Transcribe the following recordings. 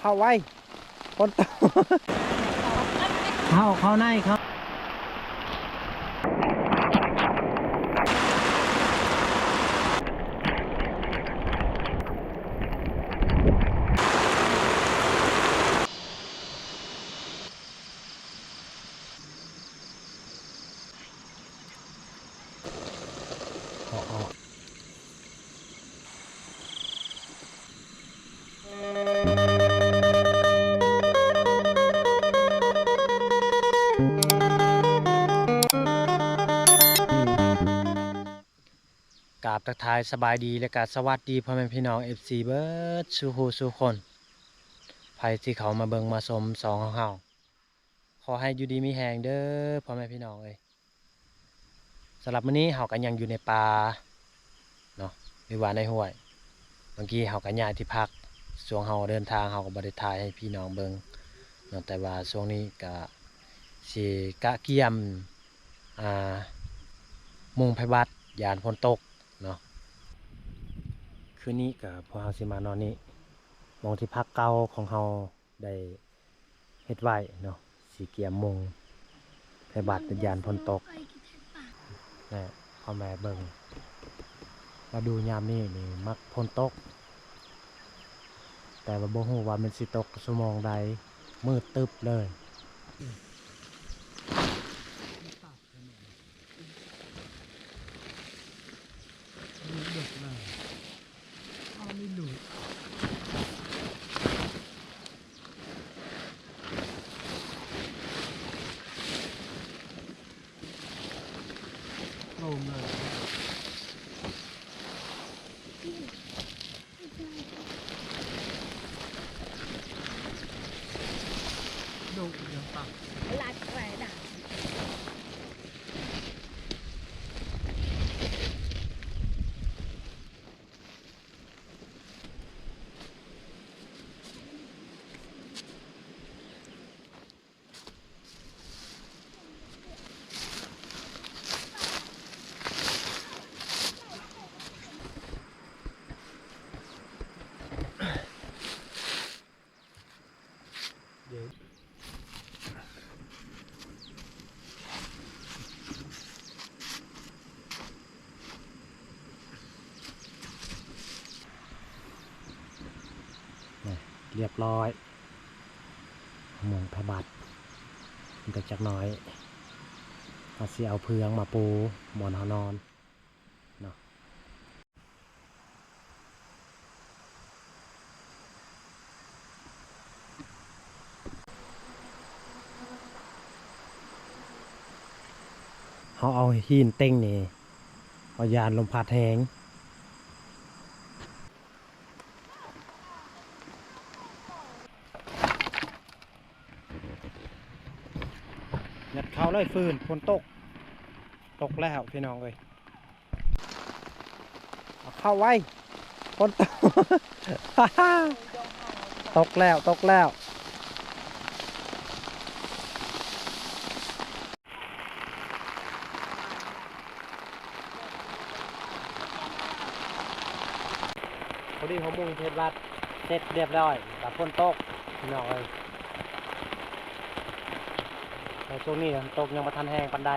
ເຂົ້າໄວ້ ຝົນຕົກ ເຂົ້າ ເຂົ້າໃນ ເຂົ້າ ກາບທັກທາຍສະບາຍດີ ແລະກະສະຫວັດດີພໍ່ແມ່ພີ່ນ້ອງ ເອັຟຊີ ເບິດສູ່ຜູ້ສູ່ຄົນ ໃຜທີ່ເຂົ້າມາເບິ່ງມາຊົມຊ່ອງຂອງເຮົາ ຂໍໃຫ້ຢູ່ດີມີແຮງເດີພໍ່ແມ່ພີ່ນ້ອງເອີຍ. ສຳລັບມື້ນີ້ເຮົາກໍຍັງຢູ່ໃນປ່າເນາະ ຫຼືວ່າໃນຫ້ວຍ. ບາງທີເຮົາກໍຍ້າຍທີ່ພັກ ຊ່ວງເຮົາເດີນທາງເຮົາກໍບໍ່ໄດ້ຖ່າຍໃຫ້ພີ່ນ້ອງເບິ່ງເນາະ ແຕ່ວ່າຊ່ວງນີ້ກໍຊິກະກຽມ ອ່າ ມຸງໄພບັດ ຢ້ານຝົນຕົກເນາະ. ຄືນນີ້ກໍພວກເຮົາຊິມານອນນີ້ ໝ່ອງທີ່ພັກເກົ່າຂອງເຮົາ ໄດ້ເຮັດໄວ້ເນາະ ຊິກຽມມຸງໃຫ້ບາດຢ້ານຝົນຕົກ. ແນ່ ພໍ່ແມ່ເບິ່ງ ລະດູຍາມນີ້ນີ້ມັກຝົນຕົກ ແຕ່ວ່າບໍ່ຮູ້ວ່າມັນຊິຕົກຊົ່ວໂມງໃດ ມືດຕຶບເລີຍ. ໂລມເລີຍ. ນີ້ ລຽບຮ້ອຍ ມຸງພະບັດ ມັນກໍຈັກໜ້ອຍ ເຮົາຊິເອົາເຟືອງມາປູບ່ອນເຮົານອນເນາະ. ເຮົາເອົາຫີນເຕັງນີ້ ເຮົາຢ້ານລົມພັດແຮງ. ຍັດເຂົ້າເລີຍ ຝືນ ຝົນຕົກ ຕົກແລ້ວພີ່ນ້ອງເອີຍ ເອົາເຂົ້າໄວ້ ຝົນຕົກ ຕົກແລ້ວ ຕົກແລ້ວ. ພໍດີເຮົາມຸງເພດວັດເສັດຮຽບຮ້ອຍ ກໍຝົນຕົກພີ່ນ້ອງເອີຍ ແຕ່ຊ່ວງນີ້ຝົນຕົກຍັງບໍ່ທັນແຮງປານໃດ.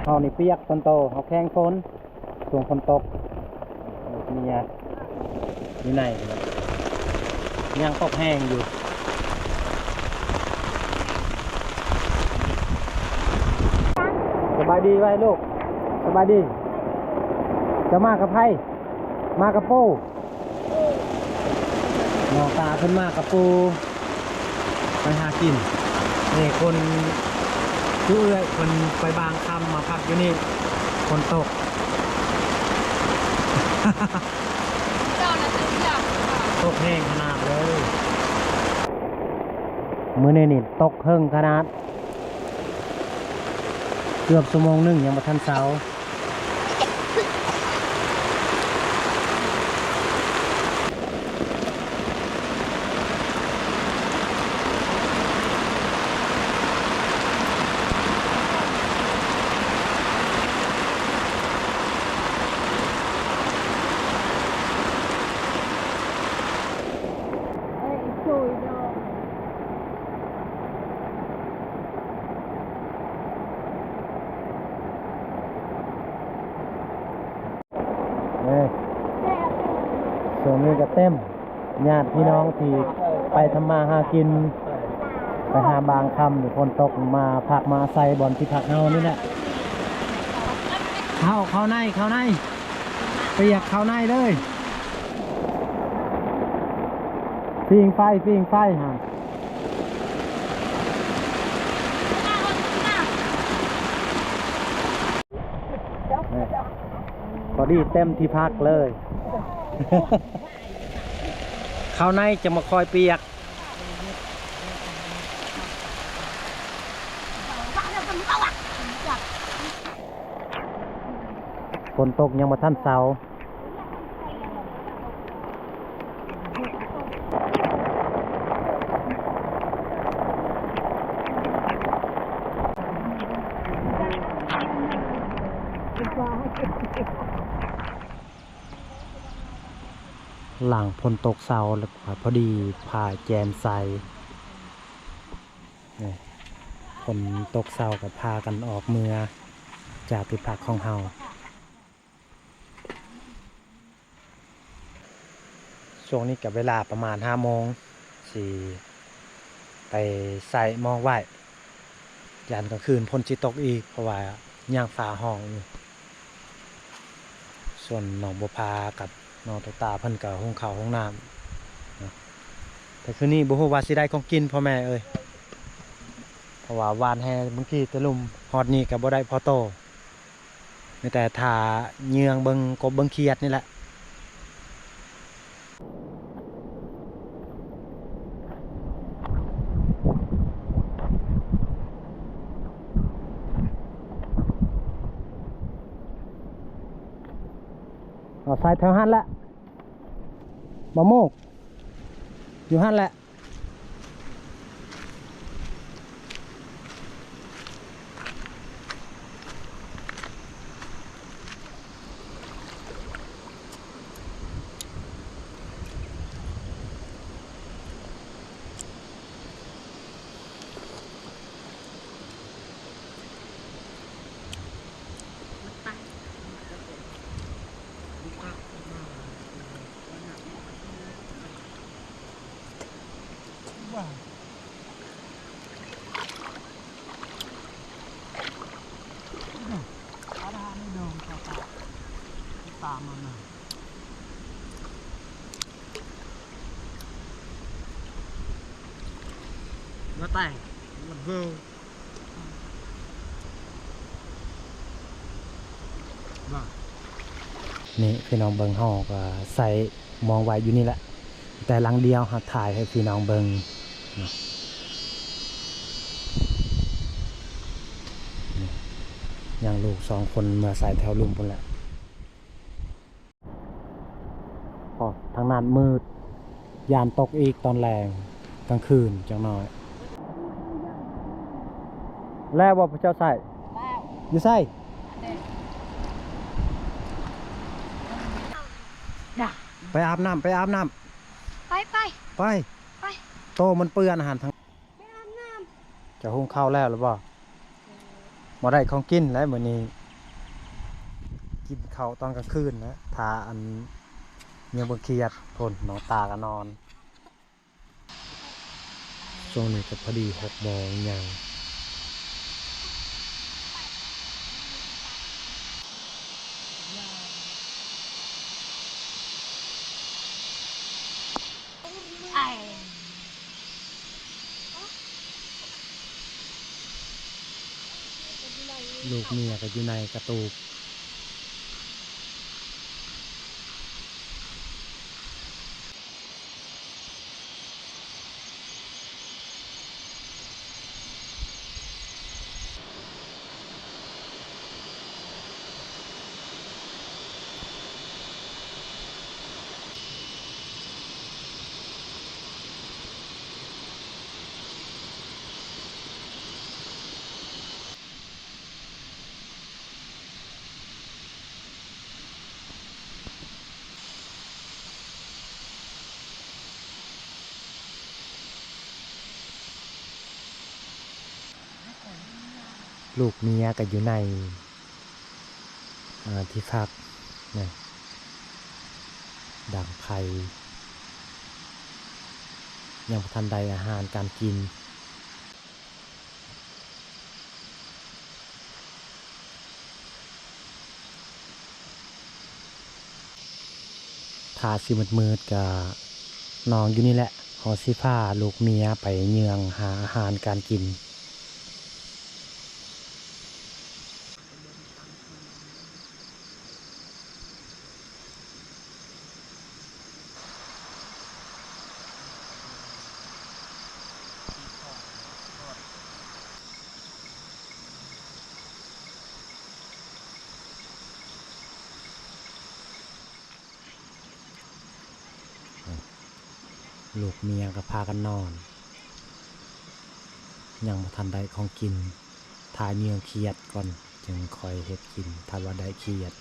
ເຮົານີ້ປຽກ ຄົນໂຕເຮົາແຂງຝົນ ຊ່ວງຝົນຕົກ. ເມຍຢູ່ໃນນີ້ແຫຼະ ຍັງຕົກແຮງຢູ່. ສະບາຍດີໄວ້ລູກ ສະບາຍດີ. ເຈົ້າມາກັບໃຜ? ມາກັບປູ່. ນ້ອງຕາເພິ່ນມາກັບປູ່ໄປຫາກິນ. ນີ້ຄົນ ຄືເອື້ອຍເພິ່ນໄປບາງຄຳມາພັກຢູ່ນີ້ ຝົນຕົກ ຕົກແຮງຂະໜາດເລີຍ. ມື້ນີ້ນີ້ຕົກເຫິງຂະໜາດ ເກືອບຊົ່ວໂມງໜຶ່ງຍັງບໍ່ທັນເຊົາ. ເອີ ຊ່ວງນີ້ກໍເຕັມ ຍາດພີ່ນ້ອງທີ່ໄປທຳມາຫາກິນ ໄປຫາບາງຄຳ ຝົນຕົກ ມາພັກມາອາໄສບ່ອນທີ່ພັກເຮົານີ້ແຫຼະ. ເຂົ້າ ເຂົ້າໃນ ເຂົ້າໃນ ປຽກເຂົ້າໃນເລີຍ. ຝີງໄຟ ຝີງໄຟຫັ້ນ. ພໍດີເຕັມທີ່ພັກເລີຍ. ເຂົ້າໃນຈະມາຄອຍປຽກ. ຝົນຕົກຍັງບໍ່ທັນເຊົາ. ຫຼັງຝົນຕົກເຊົາ ແລ້ວກໍພໍດີຟ້າແຈ່ມໃສ. ນີ້ ຝົນຕົກເຊົາກໍພາກັນອອກເມືອຈາກທີ່ພັກຂອງເຮົາ. ຊ່ວງນີ້ກໍເວລາປະມານຫ້າໂມງ ຊິໄປໃສ່ໝອກໄວ້ ຢ້ານກາງຄືນຝົນຊິຕົກອີກ ເພາະວ່າຍາມຟ້າຮ້ອງຢູ່. ສ່ວນນ້ອງບົວຜາກັບນ້ອງຕຸກຕາເພິ່ນກໍຫຸງເຂົ້າຫຸງນ້ຳເນາະ. ແຕ່ຄືນນີ້ບໍ່ຮູ້ວ່າຊິໄດ້ຂອງກິນພໍ່ແມ່ເອີຍ ເພາະວ່າຫວ່ານແຮ່ມື້ກີ້ແຕ່ລຸ່ມ ຮອດນີ້ກໍບໍ່ໄດ້ພໍໂຕ. ມີແຕ່ຖ້າເຍືອງເບິ່ງກົບເບິ່ງຂຽດນີ້ແຫຼະ. ເອົາໃສ່ແຖວຫັ້ນແຫຼະ ບໍ່ໂມກ ຢູ່ຫັ້ນແຫຼະ. ມາແຕ່ງ ມັນເວີ ນີ້ພີ່ນ້ອງເບິ່ງ ເຮົາກໍໃສ່ໝອກໄວ້ຢູ່ນີ້ແຫຼະ ແຕ່ຫຼັງດຽວ ເຮົາຖ່າຍໃຫ້ພີ່ນ້ອງເບິ່ງເນາະ. ນີ້ ຍັງລູກສອງຄົນເມືອໃສ່ແຖວລຸ່ມພຸ້ນແຫຼະ. ອໍ ທາງນັ້ນມືດ ຢ້ານຕົກອີກຕອນແລງ ກາງຄືນຈັກໜ້ອຍ. ແລ້ວບໍ່ພວກເຈົ້າໃສ່? ແລ້ວ. ຢູ່ໃສ? ໄປອາບນ້ຳ ໄປອາບນ້ຳ. ໄປ ໄປ ໄປ ໄປ. ໂຕມັນເປື້ອນຫັ້ນ ທາງ ໄປອາບນ້ຳ. ເຈົ້າຫຸງເຂົ້າແລ້ວຫຼືບໍ່? ບໍ່ໄດ້ຂອງກິນແລ້ວມື້ນີ້ ກິນເຂົ້າຕອນກາງຄືນນະ ຖ້າອັນ ຍັງບໍ່ຄຽດ ພຸ້ນ ນ້ອງຕາກໍນອນ. ຊ່ວງນີ້ກໍພໍດີຫົກໂມງຍັງ. ລູກເມຍກໍຢູ່ໃນກະຕູບ. ລູກເມຍກໍຢູ່ໃນ ເອີ ທີ່ພັກນະ ດັງໄຟ ຍັງບໍ່ທັນໄດ້ອາຫານການກິນ. ຖ້າຊິມືດໆ ກະນ້ອງຢູ່ນີ້ແຫຼະ ເຮົາຊິພາລູກເມຍໄປເຍືອງຫາອາຫານການກິນ. ລູກເມຍກໍພາກັນນອນ ຍັງບໍ່ທັນໄດ້ຂອງກິນ ຖ້າເຍືອງຄຽດກ່ອນ ຈຶ່ງຄ່ອຍເຮັດກິນ ຖ້າວ່າໄດ້ຄຽດ.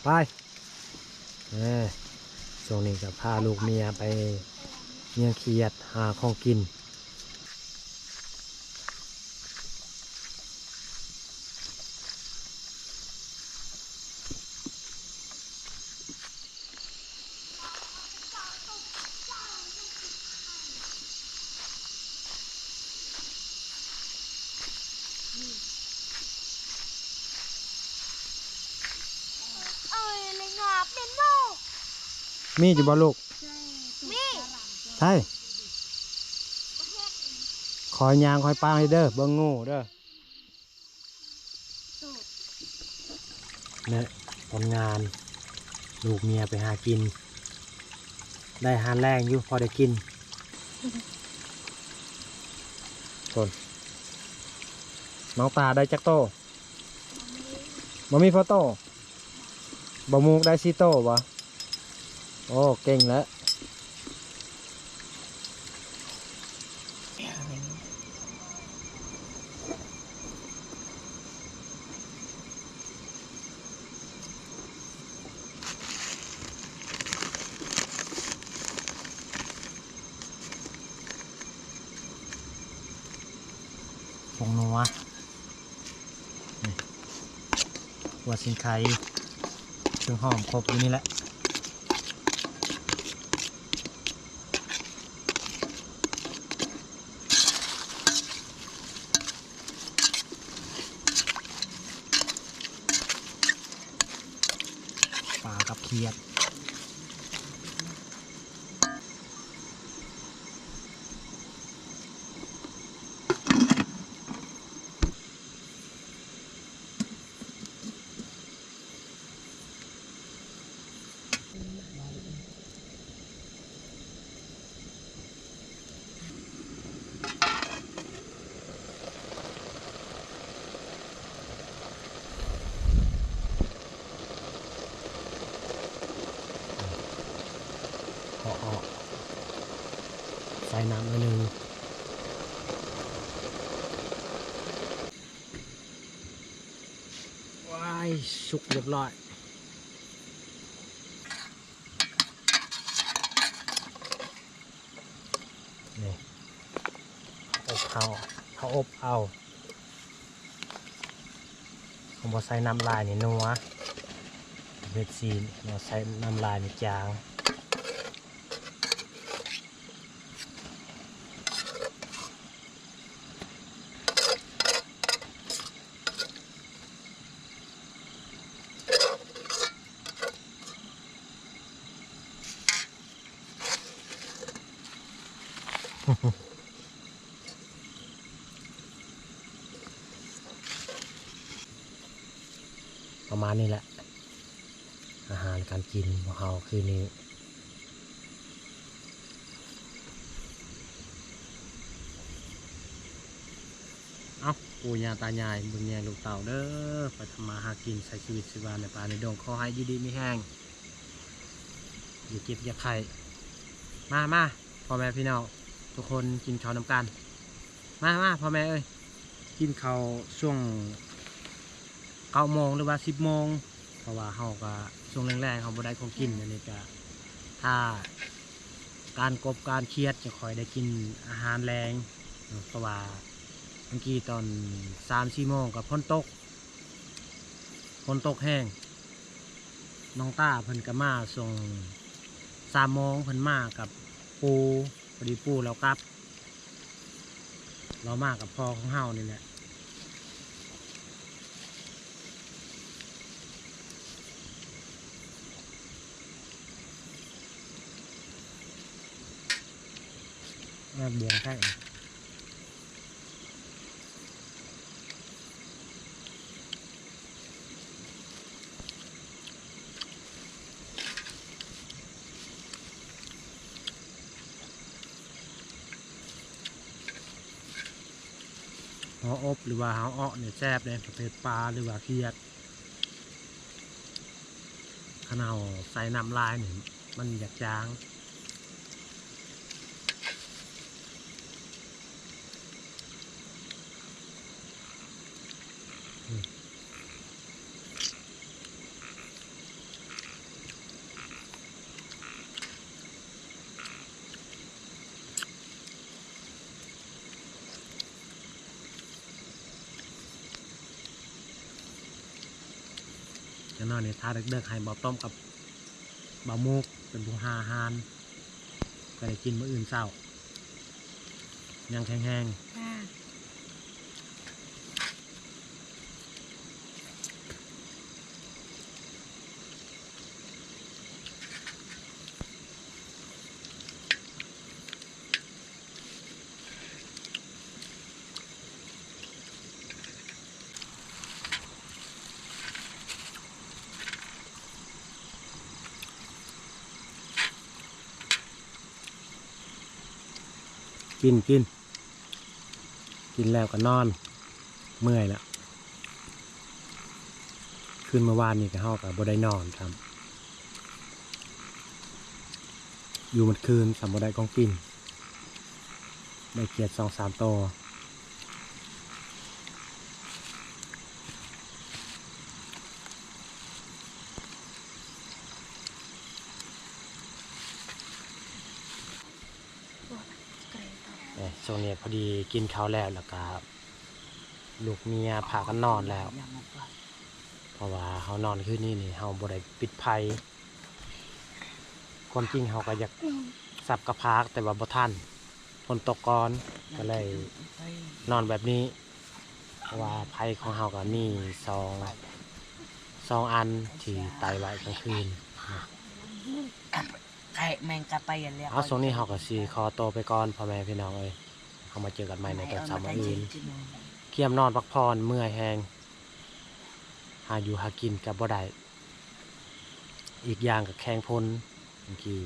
ໄປ ເອີ ຊ່ວງນີ້ກໍພາລູກເມຍໄປເຍືອງຄຽດຫາຂອງກິນ. ມີຢູ່ບໍ່ລູກ? ມີ ໃສ? ຄອຍຍ່າງ ຄອຍປາງເດີ ເບິ່ງງູເດີ. ແລະ ຜົນງານ ລູກເມຍໄປຫາກິນ ໄດ້ອາຫານແລງຢູ່ ພໍໄດ້ກິນ. ຄົນ ນ້ອງຕາໄດ້ຈັກໂຕ? ບໍ່ມີພໍໂຕ. ບໍ່ມຸກໄດ້ສີ່ໂຕບໍ່? ໂອ້ ເກັ່ງແລ້ວ. ຜົງນົວ ນີ້ ຫົວສີໄຄ ເຄື່ອງຫອມຄົບຢູ່ນີ້ແຫຼະ. ປາກັບຂຽດ. ເຄາະອອກ ໃສ່ນ້ຳໜ້ອຍໜຶ່ງ. ວ້າຍ ສຸກຮຽບຮ້ອຍ. ເຮົາ ເຮົາອົບເອົາ ເຮົາບໍ່ໃສ່ນ້ຳຫຼາຍນີ້ນົວ ເຮັດຊີ້ນ ເຮົາໃສ່ນ້ຳຫຼາຍນີ້ຈາງ. ປະມານນີ້ແຫຼະ ອາຫານການກິນຂອງເຮົາຄືນນີ້. ເອົ້າ ປູ່ຍ່າຕາຍາຍ ບຸນໃຫຍ່ລູກເຕົ້າເດີ ໄປທຳມາຫາກິນ ໃຊ້ຊີວິດຊີວາໃນປ່າໃນດົງ ຂໍໃຫ້ຢູ່ດີມີແຮງ ຢ່າເຈັບຢ່າໄຂ້. ມາ ມາ ພໍ່ແມ່ພີ່ນ້ອງທຸກຄົນ ກິນເຂົ້ານຳກັນ. ມາ ມາ ພໍ່ແມ່ເອີຍ ກິນເຂົ້າຊ່ວງເກົ້າໂມງ ຫຼືວ່າສິບໂມງ ເພາະວ່າເຮົາກະຊ່ວງແລງໆ ເຮົາບໍ່ໄດ້ຂອງກິນ. ອັນນີ້ກະຖ້າການກົບການຄຽດ ຈະຄ່ອຍໄດ້ກິນອາຫານແລງເນາະ ເພາະວ່າເມື່ອກີ້ຕອນສາມສີ່ໂມງກະຝົນຕົກ ຝົນຕົກແຮງ. ນ້ອງຕາເພິ່ນກະມາຊ່ວງສາມໂມງ ເພິ່ນມາກັບປູ່ ພໍດີປູ່ລາວກັບ ລາວມາກັບພໍ່ຂອງເຮົານີ້ແຫຼະ. ລາກບ່ວງໄທ ເຮົາອົບ ຫຼືວ່າເຮົາເອາະນີ້ແຊບເດ້ ປະເພດປາ ຫຼືວ່າຄຽດ. ຄັນເຮົາໃສ່ນ້ຳຫຼາຍນີ້ ມັນຢາກຈາງ. ຈັກໜ້ອຍນີ້ຖ້າເດິກໆ ໃຫ້ບ່າວຕົ້ມກັບບ່າວມຸກເປັນຜູ້ຫາອາຫານ ກໍໄດ້ກິນມື້ອື່ນເຊົ້າ ຍັງແຂງແຮງ. ກິນ ກິນ ກິນແລ້ວກໍນອນ ເມື່ອຍແລ້ວ. ຄືນເມື່ອວານນີ້ກໍ ເຮົາກໍບໍ່ໄດ້ນອນຊ້ຳ ຢູ່ໝົດຄືນຊ້ຳ ບໍ່ໄດ້ຂອງກິນ ໄດ້ຂຽດສອງສາມໂຕ. ເອີ ຊ່ວງນີ້ພໍດີກິນເຂົ້າແລ້ວ ແລ້ວກະລູກເມຍພາກັນນອນແລ້ວ ເພາະວ່າເຮົານອນຄືນນີ້ນີ້ ເຮົາບໍ່ໄດ້ປິດໄຟ. ຄວາມຈິງເຮົາກໍຢາກສັບກະພາກ ແຕ່ວ່າບໍ່ທັນ ຝົນຕົກກ່ອນ ກໍເລີຍນອນແບບນີ້ ເພາະວ່າໄຟຂອງເຮົາກໍມີສອງ ສອງອັນທີ່ໄຕ້ໄວ້ກາງຄືນ. ເອົາ ຊ່ວງນີ້ເຮົາກໍຊິຂໍໂຕໄປກ່ອນ ພໍ່ແມ່ພີ່ນ້ອງເອີຍ ເຮົາມາເຈີກັນໃໝ່ໃນຕອນເຊົ້າມື້ອື່ນ. ກຽມນອນພັກຜ່ອນ ເມື່ອຍແຮງ ຫາຢູ່ຫາກິນກໍບໍ່ໄດ້ ອີກຢ່າງກໍແຂງຝົນ ບາງທີ